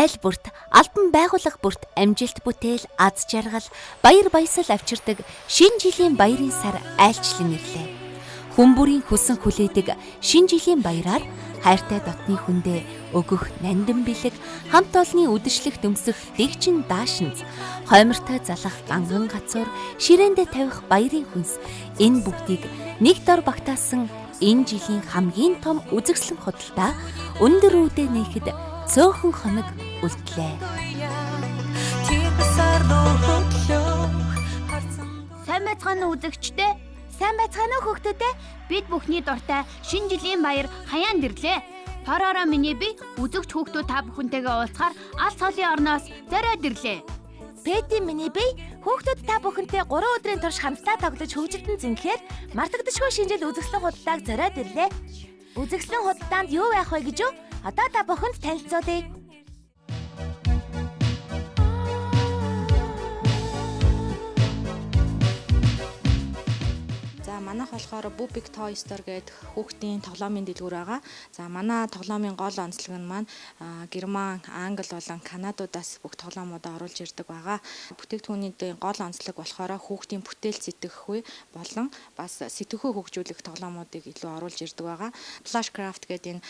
Айл бүрт, албан байгууллага бүрт амжилт бүтээл, аз жаргал, баяр баясгал авчирдаг шинэ жилийн баярын сар айлчлан ирлээ. Хүн бүрийн хүсэн хүлээдэг шинэ жилийн баяраар хайртай дотны хүндээ өгөх нандин бэлэг, хамт олонны үдэшлэх дүмсэх дэгчин даашинз, хоймортой залах ганган гацуур, ширээндээ тавих баярын хүнс, энэ бүгдийг нэг дор багтаасан энэ жилийн хамгийн том үзэсгэлэн худалдаа өндөр үүдээ нээхэд цөөхөн хоног үлдлээ. Сайн байцгаана уу үзэгчдээ? Сайн байцгаана уу хүүхдүүдээ? Бид бүхний дуртай шинэ жилийн баяр хаяанд ирлээ. Пороро миний би үзэгч хүүхдүүд та бүхэнтэйгээ уулзахаар алс холын орноос зориод ирлээ. Пети миний би хүүхдүүд та бүхэнтэй 3 өдрийн турш хамтдаа тоглож хөгжилдөн зинхээр мартагдашгүй шинэ жил үзэсгэлэн худалдааг зориод ирлээ. Үзэсгэлэн худалдаанд юу байх вэ гэж үү? Одоо та бүхэнд танилцуулъя. За манайх болохоор Bubik Toy Store гэдэг хүүхдийн тоглоомын дэлгүүр байгаа. За манай тоглоомын гол онцлог нь маань Герман, Англи болон Канадуудаас бүх тоглоомуудаа оруулж ирдэг байгаа. Бүтээгдэхүүний гол онцлог болохоор хүүхдийн бүтээл сэтгэхүй болон бас сэтгэхүй хөгжүүлэх тоглоомуудыг илүү оруулж ирдэг байгаа. Flashcraft гэдэг энэ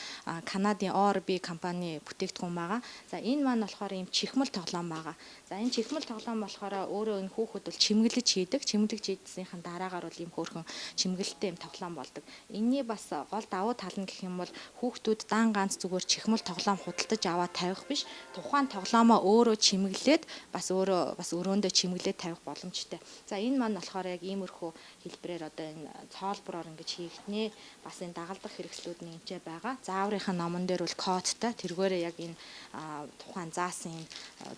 Канадын ORB компани бүтээгдэхүүн байгаа. За энэ маань болохоор ийм чихмэл тоглоом байгаа. За энэ чихмэл тоглоом болохоор өөрөө энэ хүүхэд бол чимэглэж хийдэг. Чимэглэж хийдсэнийхэн дараагаар бол ийм хөөрхөн чимгэлтэй юм тоглоом болдог. Энийний бас гол давуу тал нь гэх юм бол хүүхдүүд даан ганц зүгээр чихмэл тоглоом худалдаж аваад тавих биш. Тухайн тоглоомоо өөрөө чимэглээд бас өөрөө бас өрөөндөө чимэглээд тавих боломжтой. За энэ маань болохоор яг иймэрхүү хэлбэрээр одоо энэ цоолбороор ингэж хийгднэ. Бас энэ дагалдах хэрэгслүүд нь энчээ байгаа. Зааврынхаа номон дээр бол кодтой. Тэргээрээ яг энэ тухайн заасан энэ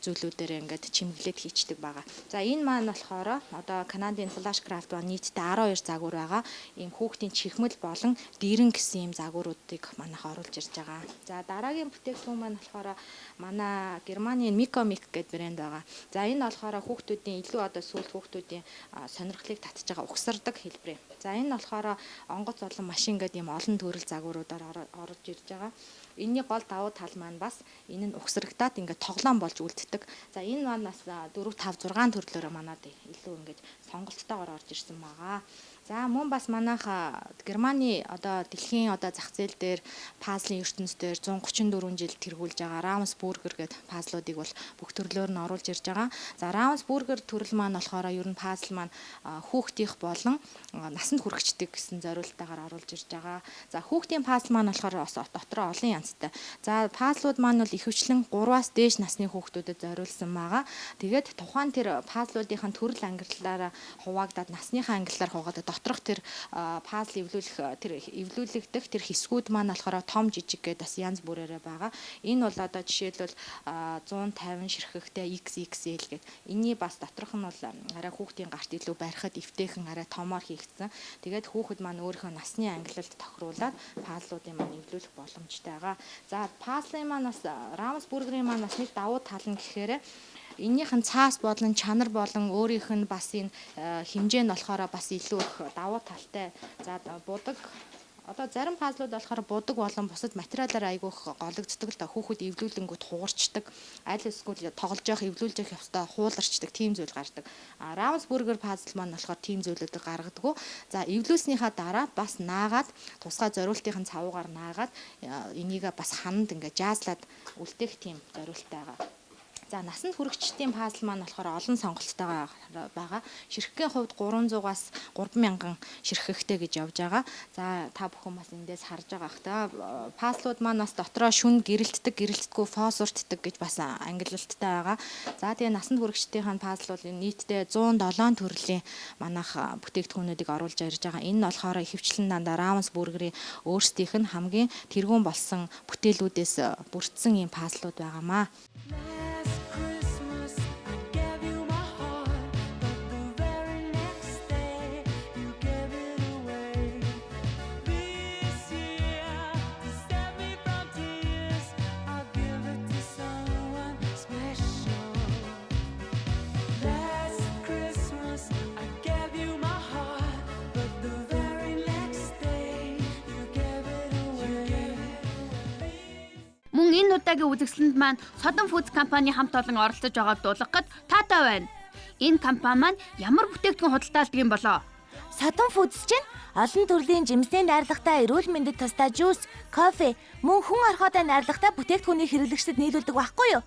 зүйлүүдээр ингээд чимэглээд хийчдэг байгаа. За энэ маань болохоор одоо Канадын Flashcraft ба нийтдээ 12 загвар байгаа. Ийм хүүхдийн чихмэл болон дэрэн гэсэн ийм загваруудыг манайх оруулж ирж байгаа. За дараагийн бүтээгдэхүүн маань болохоор манай Германы Micomik гэдэг брэнд байгаа. За энэ болохоор хүүхдүүдийн илүү одоо сүүлд хүүхдүүдийн сонирхлыг татж байгаа угсардаг хэлбэр. За энэ болохоор онгоц болон машин гэдэг ийм олон төрөл загваруудаар орж ирж байгаа. Энийний гол давуу тал маань бас энэ нь угсрагдаад ингээд тоглоом болж үлддэг. За энэ маань бас 4 5 6 төрлөөрөө манад илүү ингээд сонголттойгоор орж ирсэн байгаа. За мөн бас манайх Германы одоо дэлхийн одоо зах зээл дээр пазлын ертөнц дээр 134 жил тэргүүлж байгаа Ravensburger гэдэг пазлуудыг бол бүх төрлөөр нь оруулж ирж байгаа. За Ravensburger төрөл маань болохоор ер нь пазл маань хүүхдийнх болон насанд хүрэгчдэг гэсэн зориулттайгаар оруулж ирж байгаа. За хүүхдийн пазл маань болохоор бас дотроо олон янзтай. За пазлууд маань бол ихэвчлэн 3-аас дээш насны хүүхдүүдэд зориулсан байгаа. Тэгээд тухайн тэр пазлуудынхаа төрөл ангиллаараа хуваагдаад насныхаа ангиллаар хуваагдаад доторх тэр пазл эвлүүлэх тэр эвлүүлэгдэх тэр хэсгүүд маань болохоор том жижиг гэдэг бас янз бүрээрээ байгаа. Энэ бол одоо жишээлбэл 150 ширхэгтэй XXL гэдэг. Энийний бас доторх нь бол арай хүүхдийн гарт илүү барихад эвтэйхэн арай томоор хийгдсэн. Тэгээд хүүхэд маань өөрийнхөө насны ангилалд тохируулаад пазлуудын маань эвлүүлэх боломжтой байгаа. За пазлын маань бас Ravensburger-ийн маань бас нэг давуу тал нь гэхээр эннийх нь цаас болон чанар болон өөрийнх нь бас энэ хэмжээ нь болохоор бас илүү их давуу талтай. За будаг одоо зарим пазлууд болохоор будаг болон бусад материалаар айгүйх гологддог л да. Хүүхэд эвлүүлэнгүүт хугарчдаг. Аль эсвэл тоглож явах, эвлүүлж явах ёстой хууларчдаг тийм зүйл гардаг. А Ravensburger пазл маань болохоор тийм зүйлүүдийг гаргадаг. За эвлүүлснийхаа дараа бас наагаад тусгай зориултын цавуугаар наагаад энийгээ бас хананд ингээ жаазлаад үлдээх тийм зориулттай байгаа. За насанд хүрэгчдийн пазл маань болохоор олон сонголттойгоо байгаа. Ширхгийн хувьд 300-аас 3000 ширхэгтэй гэж явж байгаа. За та бүхэн бас эндээс харж байгаа х та. Пазлууд маань бас дотроо шүн гэрэлтдэг, гэрэлтдэггүй, фосфортдаг гэж бас ангилалттай байгаа. За тэгээ насанд хүрэгчдийн пазл бол нийтдээ 107 төрлийн манайх бүтээгдэхүүнүүдийг оруулж ирж байгаа. Энэ нь болохоор ихэвчлэн дандаа Ravensburger-ийн өөрсдийнх нь хамгийн тэргүүн болсон бүтээлүүдээс бүрдсэн ийм пазлууд байгаамаа. Мөн Мөн энэ удаагийн үзэсгэлэнд маань Содон Foods компани хамт олон оролцож байгааг дуулгах гээд таатай байна. Энэ компани маань ямар бүтээгдэхүүн худалдаалдаг юм болоо? Содон Foods чинь олон төрлийн жимсний найрлагатай эрүүл мэндэд тустай жуус, кофе, мөн хүн орхоотой найрлагатай бүтээгдэхүүнийг хэрэглэгчдэд нийлүүлдэг байхгүй юу?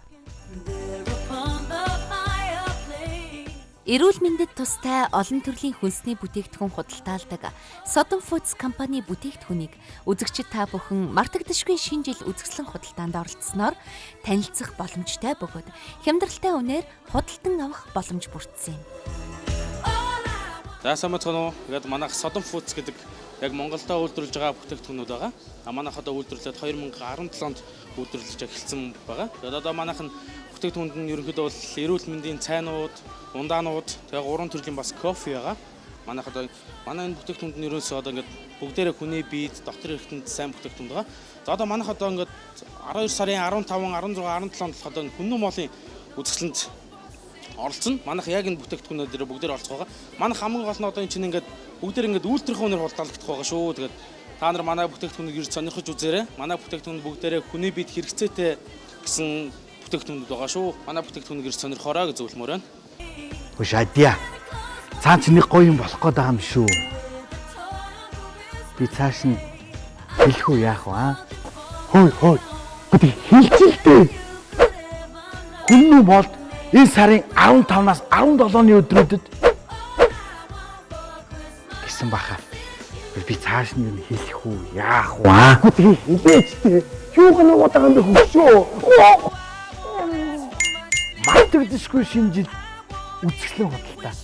Эрүүл мэндэд тустай олон төрлийн хүнсний бүтээгдэхүүн худалдаалдаг Содон Foods компани бүтээгдэхүүнийг үзэгчид та бүхэн мартагдашгүй шинэ жил үзэсгэлэн худалдаанд оролцсноор танилцах боломжтой бөгөөд хямдралтай үнээр худалдан авах боломж бүрдсэн юм. За сайн байцгаана уу? Тэгээд манайх Содон Foods гэдэг яг Монголдо үйлдвэрлэж байгаа бүтээгдэхүүнүүд байгаа. А манайх одоо үйлдвэрлээд 2017 онд үйлдвэрлэж эхэлсэн байгаа. Тэгээд одоо манайх нь бүтээгдэхүүнд нь ерөнхийдөө бол эрүүл мэндийн цайнууд, ундаанууд, тэгээ гурван төрлийн бас кофе байгаа. Манайх одоо манай энэ бүтээгдэхүүнд нь ерөнхийдөө одоо ингээд бүгдээрээ хүний биед, дотор эрхтэнд сайн бүтээгдэхүүн байгаа. За одоо манайх одоо ингээд 12 сарын 15, 16, 17 онд одоо хүннү молын үзэсгэлэнд оролцсон. Манайх яг энэ бүтээгдэхүүнүүд дээр бүгдээр оролцох байгаа. Манайх хамгийн гол нь одоо энэ чинь ингээд бүгдээр ингээд үйлдвэрийн үнээр худалдаалагдах байгаа шүү. Тэгээд та нар манай бүтээгдэхүүнийг ирж сонирхож үзээрэй. Манай бүтээгдэхүүн бүгдээрээ хүний биед хэрэгцээтэй гэсэн бүтээгдэхүүнүүд байгаа шүү. Манай бүтээгдэхүүнийг ирж сонирхоорой гэж зөвлөмөр байна. Хөш адья. Цаан чи нэг гоё юм болох гээд байгаа юм шүү. Би цааш нь хэлэх үү яах вэ? Хөөе хөөе. Гэхдээ хэлчихэлтэй. Хүннүү болд энэ сарын 15-наас 17-ны өдрүүдэд гэсэн баха. Би цааш нь юу хэлэх үү яах вэ? Тэгээ хэлээч дээ. Юу гэнэ байгаа юм бэ хөгшөө? Мартагдашгүй шинэ жил үзэсгэлэн худалдаа.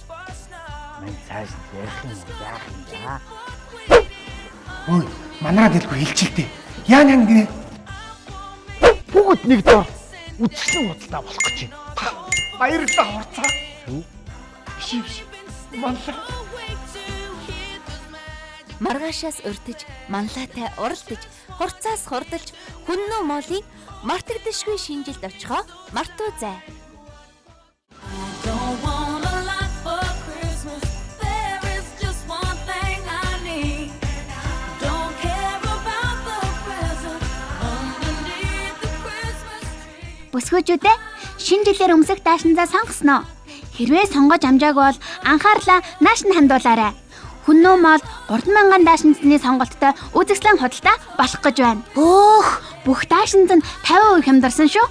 Мань цааш нь ярих юм уу яах юм да? Ой, манараа дэлгүй хэлчихэлтэй. Яа яа гинэ? Бүгд нэг дор үзэсгэлэн худалдаа болох гэж байна. Баярлалаа хурцаа. Биш биш. Манлаа. Маргаашаас урьдаж, манлайтай уралдаж, хурцаас хурдалж, хүннүү молын мартагдашгүй шинэ жилд очихоо мартуу зай. Бүсгүүчүүдээ шинэ жилээр өмсөх даашинзаа сонгосноо. Хэрвээ сонгож амжаагүй бол анхаарлаа нааш нь хандуулаарай. Хүннүү мол 3000 даашинзны сонголттой үзэсгэлэн худалдаа болох гэж байна. Бөөх, Бүх даашинз нь 50% хямдарсан шүү.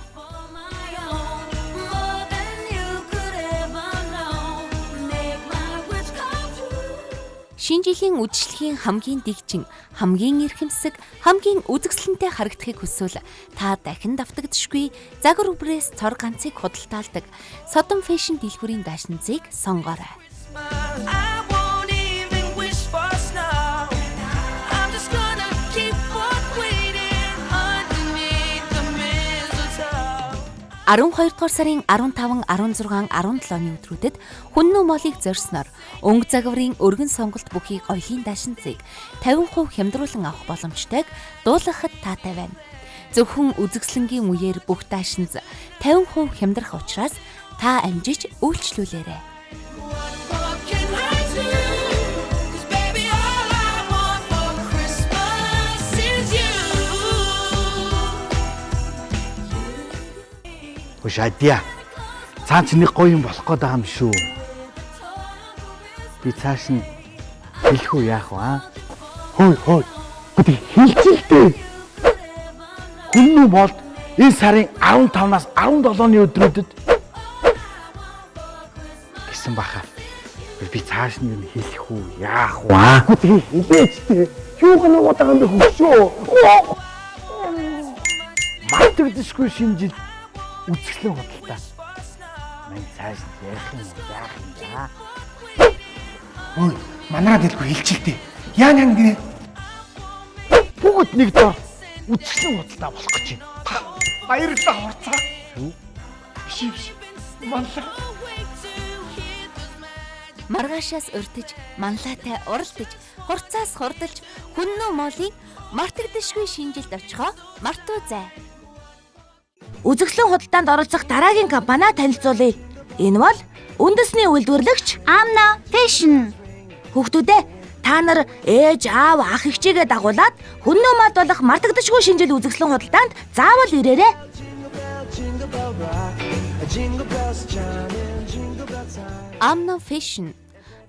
Шинэ жилийн үдшилхийн хамгийн дэгжин, хамгийн эрхэмсэг, хамгийн үзэсгэлэнтэй харагдахыг хүсвэл та дахин давтагдашгүй загвар бүрээс цор ганцыг худалдаалдаг Содон Fashion дэлгүүрийн даашинзыг сонгоорой. I won't even wish for snow. I'm just gonna keep on waiting underneath the mistletoe. 12 дугаар сарын 15, 16, 17-ны өдрүүдэд хүннүү молыг зорьсноор өнгө загварын өргөн сонголт бүхий гоёлын даашинзыг 50% хямдруулан авах боломжтойг дуулгахад таатай байна. Зөвхөн үзэсгэлэнгийн үеэр бүх даашинз 50% хямдрах учраас та амжиж үйлчлүүлээрэй. What can I do? 'Cause baby, all I want for Christmas is you. Хөш адья. Цаан чи нэг гоё юм болох гээд байгаа юм шүү. Би цааш нь хэлэх үү яах вэ? Хөөе хөөе. Гэхдээ хэлчихэлтэй. Хүннүү болд энэ сарын 15-наас 17-ны өдрүүдэд гэсэн баха. Би цааш нь юу хэлэх үү яах вэ? Тэгээ хэлээч дээ. Юу гэнэ байгаа юм бэ хөгшөө? Мартагдашгүй шинэ жил үзэсгэлэн худалдаа. Мань цааш нь ярих юм уу яах юм да? Ой, манараа дэлгүй хэлчихэлтэй. Яа яа гинэ? Бүгд нэг дор үзэсгэлэн худалдаа болох гэж байна. Баярлалаа хурцаа. Биш биш. Манлаа. Маргаашаас урьдаж, манлайтай уралдаж, хурцаас хурдалж, хүннүү молын мартагдашгүй шинэ жилд очихоо мартуу зай. Үзэсгэлэн худалдаанд оролцох дараагийн компаниа танилцуулъя. Энэ бол үндэсний үйлдвэрлэгч Amna Fashion. Хүүхдүүдээ, Та нар ээж, аав, ах эгчийгээ дагуулад Хүннү мод болох мартагдашгүй шинэ жил үзэсгэлэн худалдаанд заавал ирээрэй. Amno Fashion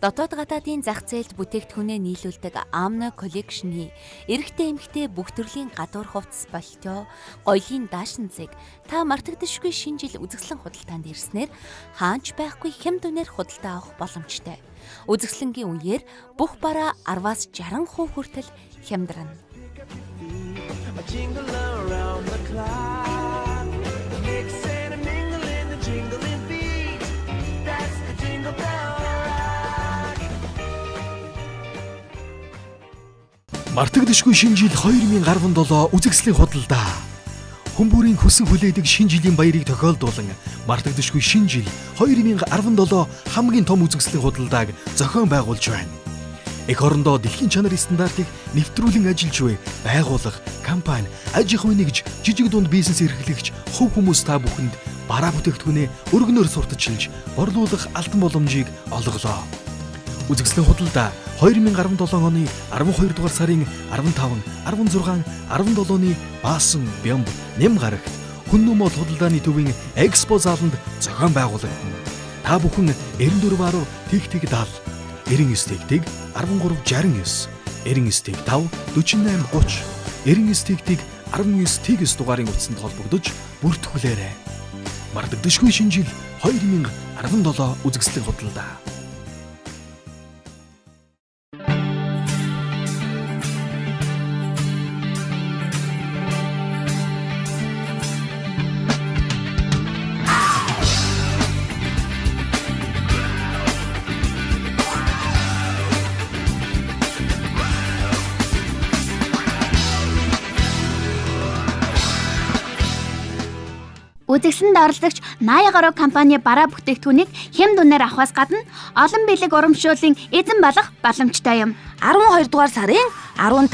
дотоод гадаадын зах зээлд бүтээгдэхүүнээ нийлүүлдэг Amno Collection-ы эрэгтэй эмэгтэй бүх төрлийн гадуур хувцас болтё гоёлын даашинзыг та мартагдашгүй шинэ жил үзэсгэлэн худалдаанд ирснээр хаанч байхгүй хямд үнээр худалдаа авах боломжтой. Үзэсгэлэнгийн үеэр бүх бараа 10-аас 60% хүртэл хямдрана. Jingle around the clock. Mix and a mingle in the jingling beat. That's the jingle bell rock. Мартагдашгүй шинэ жил 2017 үзэсгэлэн худалдаа. Хүн бүрийн хүсэн хүлээдэг шинэ жилийн баярыг тохиолдуулан мартагдашгүй шинэ жил 2017 хамгийн том үзэсгэлэн худалдааг зохион байгуулж байна. Эх орондоо дэлхийн чанарын стандартыг нэвтрүүлэн ажиллаж буй байгууллага, компани, аж ахуй нэгж, жижиг дунд бизнес эрхлэгч хувь хүмүүс та бүхэнд бараа бүтээгдэхүүнээ өргөнөөр сурталчилж борлуулах алтан боломжийг олголоо. Үзэсгэлэн худалдаа 2017 оны 12 дугаар сарын 15, 16, 17-ны Баасан, Бямб, Нэм гарагт Хүннү мод худалдааны төвийн экспо зааланд зохион байгуулагдана. Та бүхэн 94 10 тэг тэг 70, 99 тэг тэг 13 69, 99 тэг 5 48 30, 99 тэг тэг 19 тэг 9 дугаарын утсанд холбогдож бүртгүүлээрэй. Мартагдашгүй шинэ жил 2017 үзэсгэлэн худалдаа. Үзэсгэлэнд оролцогч 80 гаруй компани бараа бүтээгдэхүүнийг хямд үнээр авахаас гадна олон бэлэг урамшууллын эзэн болох боломжтой юм. 12 дугаар сарын 15,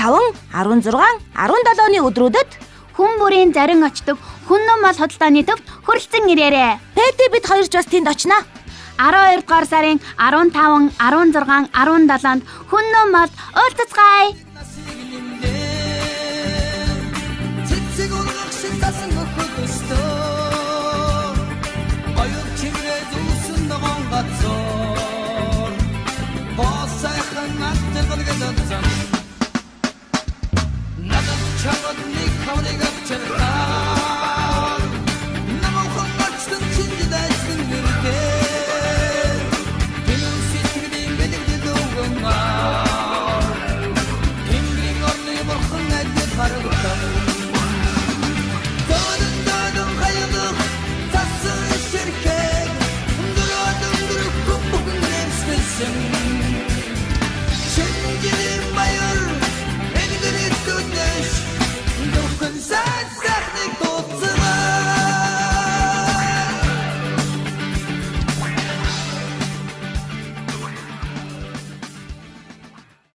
16, 17-ны өдрүүдэд Хүн бүрийн зарин очдог Хүннү мол худалдааны төвд хүрэлцэн ирээрэй. Пэти бид хоёр ч бас тэнд очно. 12 дугаар сарын 15, 16, 17-нд Хүннү молд уулзацгаая.